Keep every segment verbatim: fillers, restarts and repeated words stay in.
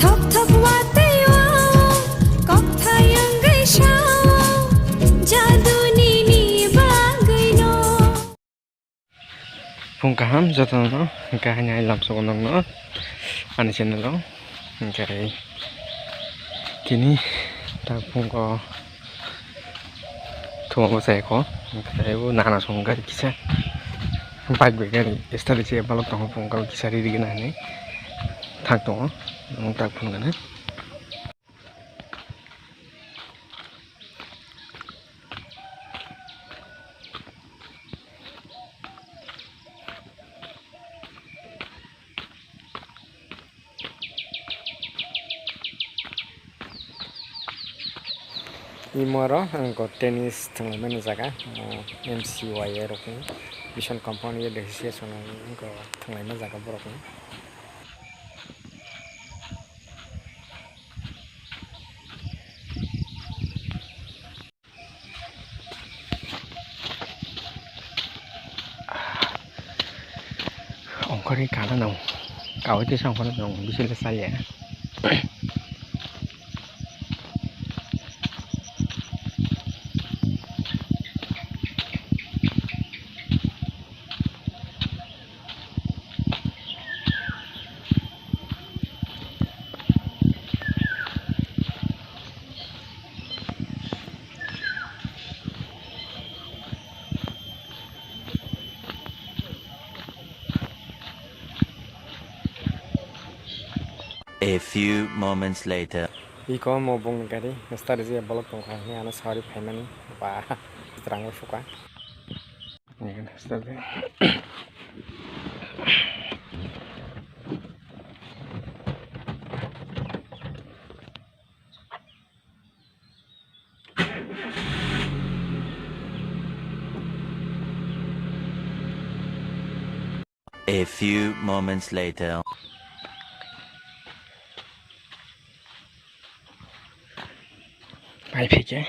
Thop thop watwi o, kokthai wngwi sao, jaduni ni bagwi no. Phung kaham jotono, hwnkhe haino hai lamsogo nokno ani channel o, hwnkhe tini tak phungo thuma bwsai kho, hwnkhe o nana song gari kisa bike bai gari start se balok tongo, phungo kisa riri gana hinwi thang tongo, nwng tak phunukgana. Imo oro ang tennis thwnglaimani jaga, M C Y A rokni Mission Compound Youth Association o thwnglaima jaga borokni. Ongkhorni kana nang kawi tisa ongkhorni nang bisi le salya. A few moments later. Iko mo bongni gari start rijak bolok tongkha hwnwi ano sari phaimani ba rang sukha. A few moments later. Pai phike.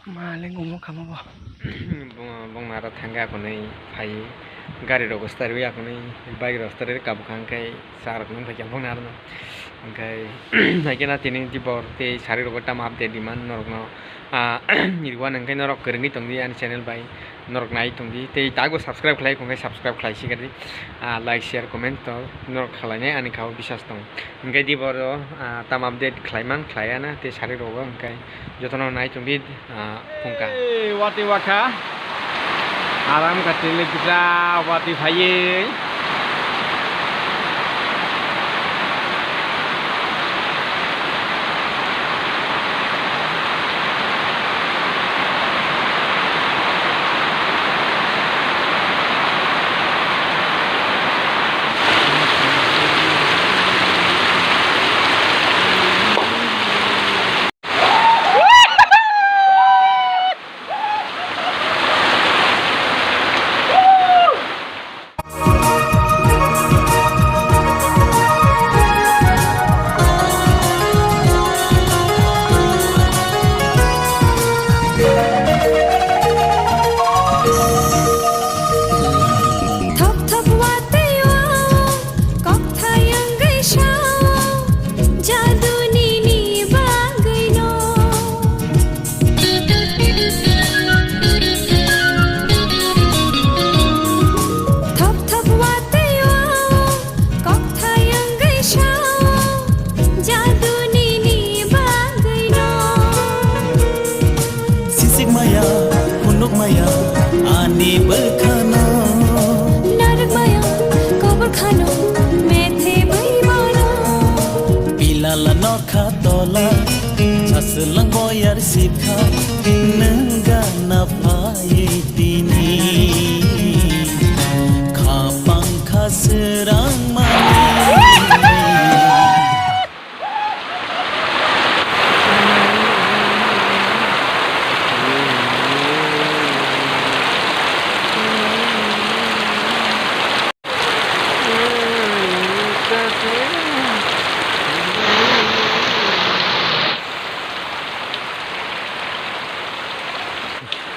Ma le gumo kamo bo. Bong, bong nara thangga akunui phai. Gari rok start wi akunui, bike rok start wi kabuk hang khe sa rok nung phai khe bong nara no. Hwnkhe hai khe na tini tibor tei sari rok tamo update di man norok no. Ah, iriwan hwnkhe norok kwrwngwi tongdi ani channel bai, norok nai tongdi tei tago subscribe khlai khongkhe subscribe khlai sikardi. Ah, like, share, comment to norok khlainai ani kha o bisas tong. Hwnkhe di boro, ah, tamo update khlaiman khlaiya na tei sari rogo hwnkhe jotono nai tongdi, ah, phungka. Ei, watwi wakha. Aram ka tili kisa watwi phaiye. Thop thop watwi o, kokthai wngwi sao, jaduni ni bagwi no. Thop thop watwi o, kokthai wngwi sao, jaduni ni bagwi no. Sisik maya, khunuk maya, ani bwkhano. Narwk maya, kobor khano, methe bwi bono. Pilala nokha tola, saswlang boyar sikha, nwng gana phai tini. Khapang kha swrang mani.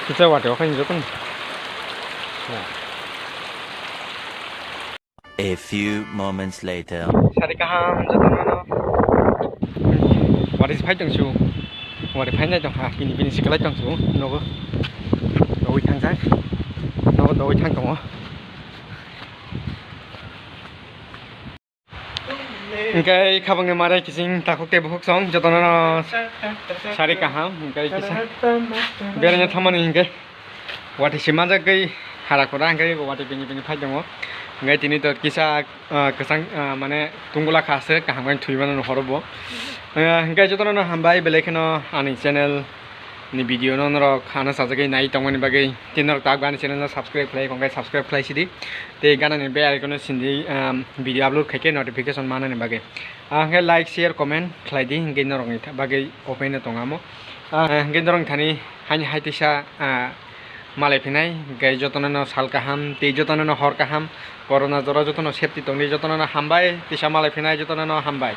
Kita wate okan jotong. A few moments later. Sari kaham jotono no. Wari phai tong su. Wari phai nai tong ha. Bini bini sikalai tong su. Nogo. Doi thang sa. Nogo doi thang tongo. Engkai khabangni mare kiching takhuk tei bukhuk song jotono no sari kaham. Engkai kisa berengya thamani engkai. Watwi se manjak gai hara kora hingke watwi bini bini phai tongo. Hingke tini to kisa, ah, kwchang, ah, mane tungula kha se kaham bai thwi mano horo bo. Ah, hingke jotono no hambai belai kheno ani channel ni video no norok ano sajagwi nai tongmani bagwi tei norok tak ani channel no subscribe khlai kongkhe subscribe khlai sidi tei gana ni bell icon no sindi, ah, video upload khaikhe notification manani bagwi. Ah, hingke like share comment khlai di hingke norok ni bagwi open no tongamo. Ah, hingke norok thani haini hai tisa, ah, malai phinai, hingke jotono no sal kaham, tei jotono no hor kaham, corona jora jotono safety tongdi, jotono no hambai, tisa malai phinai, jotono no hambai.